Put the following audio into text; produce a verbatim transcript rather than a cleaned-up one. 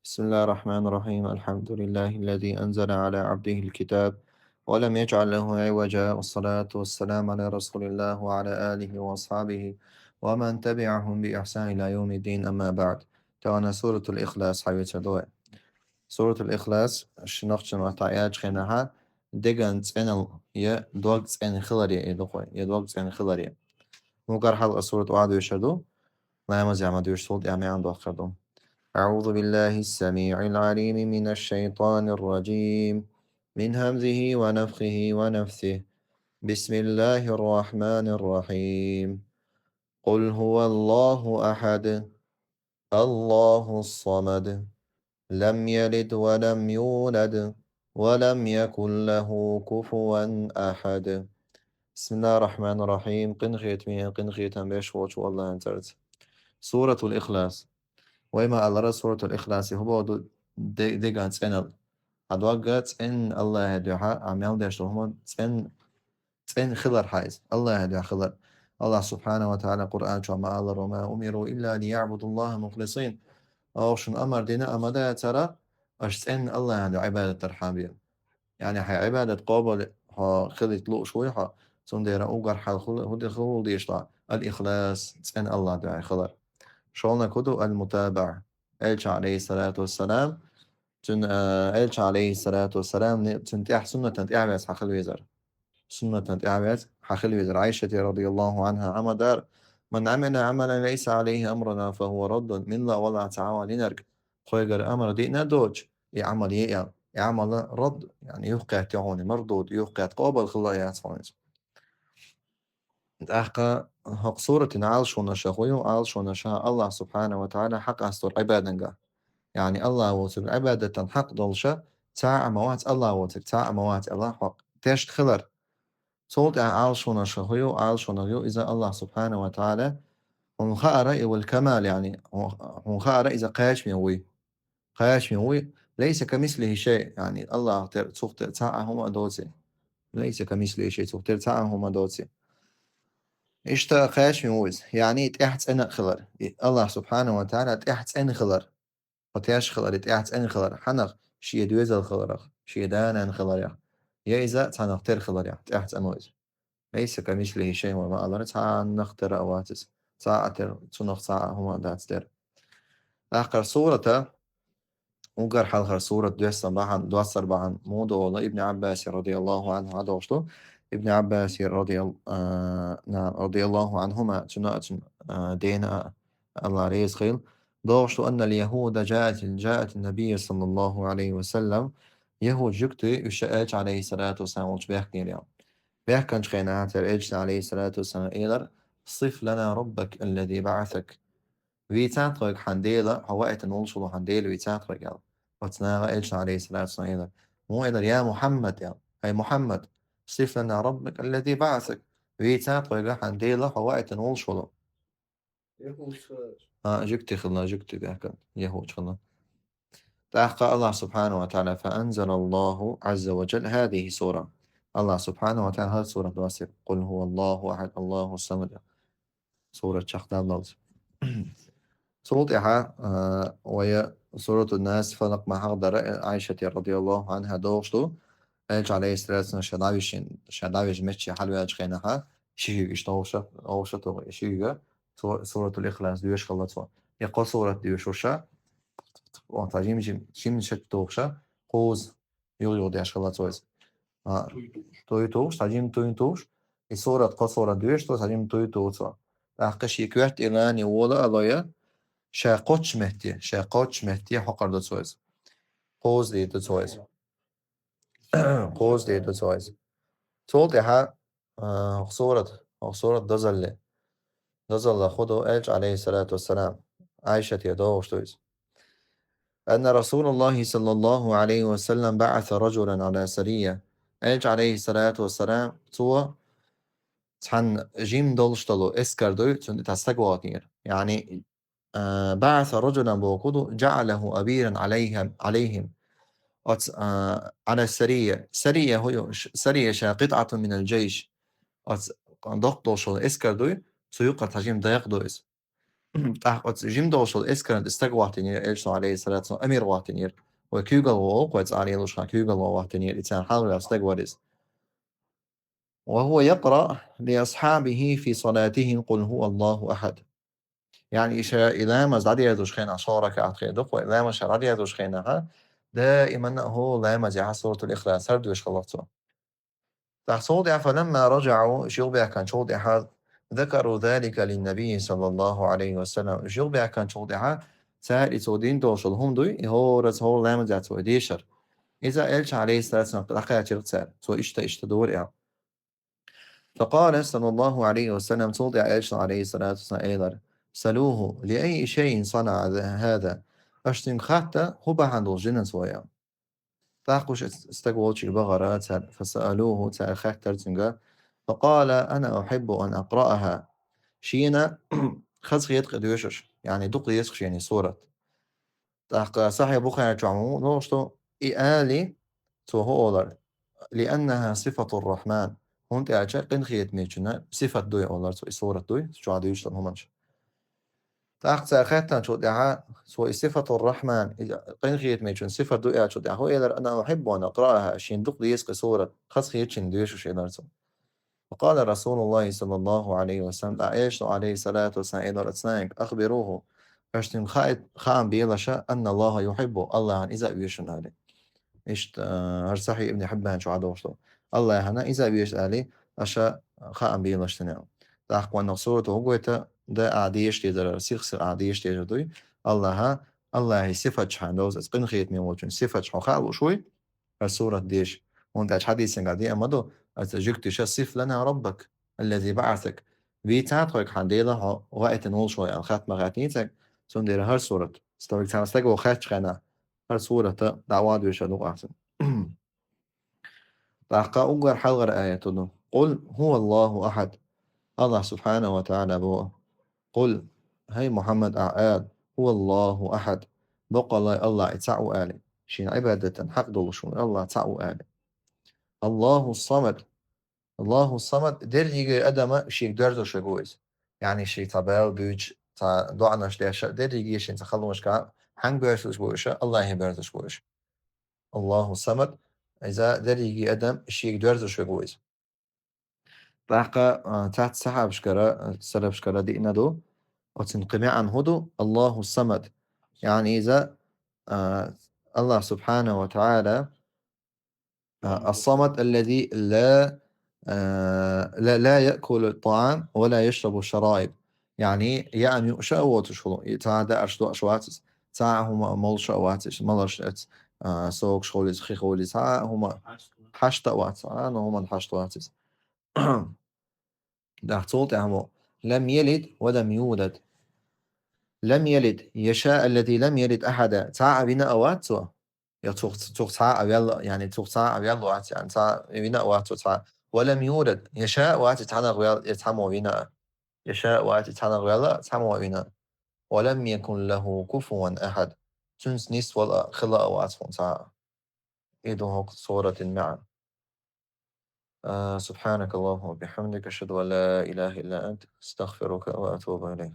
بسم الله الرحمن الرحيم. الحمد لله الذي أنزل على عبده الكتاب ولم يجعل له عوجا، والصلاة والسلام على رسول الله وعلى آله وأصحابه ومن تبعهم بإحسان إلى يوم الدين، أما بعد. Тахана Суратул Ихлас хьавецар дуй. Суратул Ихлас, ши нохчан маттахь аьлча хенахьа, деган цӀенал я дог цӀена хилар я, э, дукхой, я дог цӀена хилар я. Мугар хьалха сурат охьадуьйшар ду, ламаз яма дуьйш султ я меан дохкар ду. أعوذ بالله السميع العليم من الشيطان الرجيم، من همزه ونفخه ونفثه. بسم الله الرحمن الرحيم. قل هو الله أحد، الله الصمد، لم يلد ولم يولد، ولم يكن له كفوا أحد. بسم الله الرحمن الرحيم. Къинхетаме, къинхетам беш волчу Аллахьан цӀарца. Суратул Ихлас. Вай ма аллара, Суратул Ихлас, хӀу боху ду де-, деган цӀенал. Хьан догга цӀена Аллахьа дуьхьа, а мел деш долу хӀума цӀена, цӀена хилар хьайза. Аллахьа дуьхьа хилар. Аллахь субхьанаху ва таӀала Къуръан чохь ма аллара: «وما أمروا إلا ليعبدوا الله مخلصين». Оха шуна амар дина а ма дацара, аша цӀена Аллахьа дуьхьа Ӏибадат дар хьан бен. Яъни хьайн Ӏибадат къобал хьо хилийта лууш вуй хьо, цундела угар хьал хӀу-, хӀу де-, хӀу хила дезаш ду? Ал-Ихлас, цӀена Аллахь дуьхьа хилар. Шолнаг хӀу ду? Ал-мутабаӀа. Элча, алейхиссалату вассалам, цун, а, Элча, алейхиссалату вассалам, цун тӀехь суннатан тӀехь ваьз хьан хила везар. Суннатан тӀехь ваьз хьан хила везар. Ӏайшате, радияллаху анхьа, Ӏамадар: «من عمل عملا ليس عليه أمرنا فهو رد». Милла а валахь ца Ӏамал йинарг, тхойгара амар диъна а доцуш, и Ӏамал е а, и Ӏамал рад, яъни юхкхетта хьуна, мардуд, юхкхетта, къобал хилла яц хьуна иза. ТӀаккха хӀокху суратан Ӏалашонаш хӀу ю? Ӏалашонаш Аллахь субхьанаху ва таӀала хьакъ астор Ӏибаданга. Яъни Аллахь воцург Ӏибадатан хьакъ долуша цхьа а ма вац, Аллахь воцург цхьа а ма вац аьлла, хьо тешна хилар. Цул тӀаьхьа Ӏалашонаш хӀу ю? Ӏалашонаш ю иза Аллахь субхьанаху ва таӀала, хьуна хаара и вал камал, яъни хьуна хаара иза кхачаме вуй. Кхачаме вуй, «ليس كمثله شيء», яъни Аллахьах тера, цух тера цхьа а хӀума а доций. «ليس كمثله شيء», цух тера цхьа а хӀума а доций. Иштта кхачаме вуй иза, яъни тӀехь цӀена а хилар. И Аллахь субхьанаху ва таӀала тӀехь цӀена хилар. Хьо теш хилар, и тӀехь цӀена хилар. Хьанах? Шен доьзал хиларах, шен да-нана хиларех. Я иза цхьанах тера хиларех, тӀехь цӀена ву иза. «ليس كمثله شيء», вай ма аллара, цхьаннах тера а вац иза. Цхьа а тера, цунах цхьа а хӀума а дац тера. ТӀаккха сурата, угар хьалхара сурат доьссина бахьана, доссар бахьана муха ду олу, Ибн Ӏаббасе, радияллаху анхьу, хьадогӀуш ду. Ибн Ӏаббасе, радиял-, а, на, радияллаху анхьума, цунна а, цун, а, дена а, Аллахь реза хила, догӀуш ду: «أن اليهود جاءت، جاءت النبي صلى الله عليه وسلم». ЯхӀуд жуьгтий, уьш Элча, алейхиссалату вассалам, волчу баьхкинера. Баьхкинчу хенахь цара Элча, алейхиссалату вассалам, элира: «صف لنا ربك الذي بعثك». Вийца тхойга хьан Дела, хьо ваийтина волуш волу хьан Дела вийца тхойга аьлла. Оцу наха Элча, алейхиссалату вассалам, элира. Муха элира: «يا محمد», аьлла. «Хьай Мухьаммад, صف لنا ربك الذي بعثك». Вийца тхойга хьан Дела, хьо ваийтина волуш волу. А, жуьгти хилла, жуьгти баьхкина, яхӀуд хилла. ТӀаккха Аллахь субхьанаху ва таӀала: «فأنزل الله عز وجل هذه السورة». Аллахь субхьанаху ва таӀала хӀара сурат доссира: «قل هو الله أحد، الله الصمد». Сурат чекхдаллалц. Цул тӀаьхьа, а, вай Суратун Нас, Фалакъ ма хьахадара, Ӏайшате, радияллаху анхьа, догӀуш ду. Элча, алейхиссалату вассалам, ша дӀавижина, ша дӀавижина меттачу хьалаваьллачу хенахьа, ши хьуьга иштта вовша, вовша туху, ши хьуьга Су-, Суратул Ихлас доьшуш хилла цо. И кхо сурат доьшуша, вон цхьа жим-жим, жимма шед тухуша, кхузза юха-юха деш хилла цо иза. А, туй тухуш, цхьа жимма туй тухуш, и сурат, кхо сурат доьшуш, цхьа жимма туй туху цо. ТӀаккха шен коьрта тӀе лани вола а лой, ша кхоччу метте, ша кхоччу метте хьокхур ду цо иза. Кхузза дийр ду цо иза. Кхузза дийр ду цо иза. Цул тӀаьхьа, а, хӀокху сурат, хӀокху сурат дозалле. Дозалла хӀу ду? Элча, алейхиссалату вассалам, Ӏайшате догӀуш ду иза. أن رسول الله صلى الله عليه وسلم بعث رجلا على سرية. Элча, алейхиссалату вассалам, цо цхьана жим долуш долу эскар дуй, цунна тӀе стаг вахийтинера. Яъни, а, بعث رجلا бохург ду, جعله أميرا عليهم، عليهم. Оц, а, على السرية. Сария хӀу ю? Ш-, сария ша قطعة من الجيش. Оц доккха долуш долу эскар дуй, цу юкъара цхьа жим дакъа ду иза. ТӀаккха оцу жима долчу эскарна тӀе стаг вахтинера, Элчано, алейхиссалату вассалам, амир вахтинера. Вай куьйгалла волу, вай цӀа лелош хан куьйгалла вахтинера, и царна хьалха стаг вара иза. وهو يقرأ لأصحابه في صلاتهم قل هو الله أحد. يعني иша и ламаз дӀадерзош хенахь, шолгӀа ракаӀат хир ду-кх вай, ламаз ша дӀадерзош хенахь, даиман а хӀора ламазехь Суратул Ихлас хӀара доьшуш хилла цо. ТӀаккха цул тӀаьхьа, فلما رجعوا, уьш юхабаьхкинчул тӀаьхьа, ذكروا ذلك للنبي صلى الله عليه وسلم. Уьш юхабаьхкинчул тӀаьхьа, цара и цо дина долуш долу хӀума дуй, и хӀора, хӀора ламазехь цо и дешар. Иза Элча, алейхиссалату вассалам, дӀакхачийра цара, цо иштта, иштта дора аьлла. فقال صلى الله عليه وسلم, цул тӀаьхьа Элчано, алейхиссалату вассалам, элира: سلوه لأي شيء صنع هذا. Аша цуьнга хатта, хӀун бахьана долуш дина цо аьлла. ТӀаккха уьш стаг волчуьнга бахара цара, فسألوه, цара хаьттира цуьнга, فقال: أنا أحب أن أقرأها. Шена хаза хета-кх и доьшуш, яъни дукха деза-кх шена и сурат. ТӀаккха Сахьихь Бухари чохь ма ву, и али, цо хӀун олура: لأنها صفة الرحمن. ХӀунда аьлча къинхетамечун сифат дуй олура цо, и сурат дуй, чохь дуьйцуш долу хӀуманаш. ТӀаккха цара хаьттинчул тӀаьхьа, цо и сифатур-Рахьман, и къинхетамечун сифат ду аьллачул тӀаьхьа, хӀун элира: أنا أحب أن أقرأها, шена дукха деза-кх и сурат, хаза хета шена доьшуш, элира цо. فقال رسول الله صلى الله عليه وسلم, ткъа Элчано, алейхиссалату вассалам, элира цаьрга: أخبروه, аша цуьнга хаам белаша, أن الله يحبه, Аллахьана иза а веза шуна, аьлла. Иштта, а, хӀара Сахьихь Ибн Хьиббан чохь долуш ду. Аллахьана иза а веза, аьлла, аша хаам белаш цуьнан. ТӀаккха ванах сурат хӀун гойту, да а дезаш дезара, сих-сиха а дезаш дезар дуй. Аллахьа, Аллахьан сифаташ хьан довза, аса къинхетаме волчун сифаташ хьо хаа лууш вуй, аса сурат дезаш. ХӀунда аьлча хьадисехь деана ма ду, аса жуьгтиша: صف لنا ربك الذي بعثك. Вийца тхоьга хьан Дела, хьо ваийтина волуш ву аьлла, хатта ма хаьттинехь цаьрга, цундела хӀара сурат. Стаг, цхьана стага ваха хаьттачу хенахь, хӀара сурата дӀа а доьшуш ду-кх ахь цунна. ТӀаккха уггар хьалхара аят ду: قل هو الله أحد. Аллахь субхьанаху ва таӀала боху: قل, хӀай Мухьаммад, ахь ала: هو الله أحد. Баккъалла Аллахь и цхьаъ ву, аьлла. Шена Ӏибадатан хьакъ долуш ву Аллахь цхьаъ ву, аьлла. الله الصمد. الله الصمد, дерриге а адам шега доьрзуш верг ву иза. Яъни шега цхьа бала буьйцуш, цхьа доӀанаш деш, дерриге шен цхьа халонашка хьанга боьрзуш бу уьш, Аллахье боьрзуш бу уьш. الله الصمد, иза дерриге а адам шега доьрзуш верг ву иза. ТӀаккха, а, цхьацца сахьабашкара, а, салафашкара деана ду, оцун кхин маьӀна хӀун ду: الله الصمد. Яъни иза, а, Аллахь субхьанаху ва таӀала, а, الصمد الذي لا, а, لا, لا يأكل الطعام ولا يشرب الشرائب. Яъни яам юуш а воцуш хуьлу, и цхьа а даарш доуш вац иза, цхьа а хӀума молуш а вац иза, маларш эц, а, согаш хуьлу иза, хи хуьлу иза, цхьа а хӀума хьашта а вац, цхьа а хӀуманна хьашта вац иза. ТӀаккха цул тӀаьхьа мо: لم يلد ولم يولد. لم يلد, يشاء الذي لم يلد أحدا. Цхьа а вина а вац цо. Я цух, цух цхьа а ваьлла, яъни цух цхьа а ваьлла вац, яъни цхьа а вина а вац цо цхьа. ولم يولد, يشاء вац и цхьаннах ваьлла, я цхьаммо вина а. يشاء вац и цхьаннах ваьлла, цхьаммо вина а. ولم يكن له كفوا أحد. Цуьнца нисвала а, хила а вац хьуна цхьа а. И ду хӀокху суратан маьӀна. А, سبحانك اللهم وبحمدك، أشهد أن لا إله إلا أنت، أستغفرك وأتوب إليك.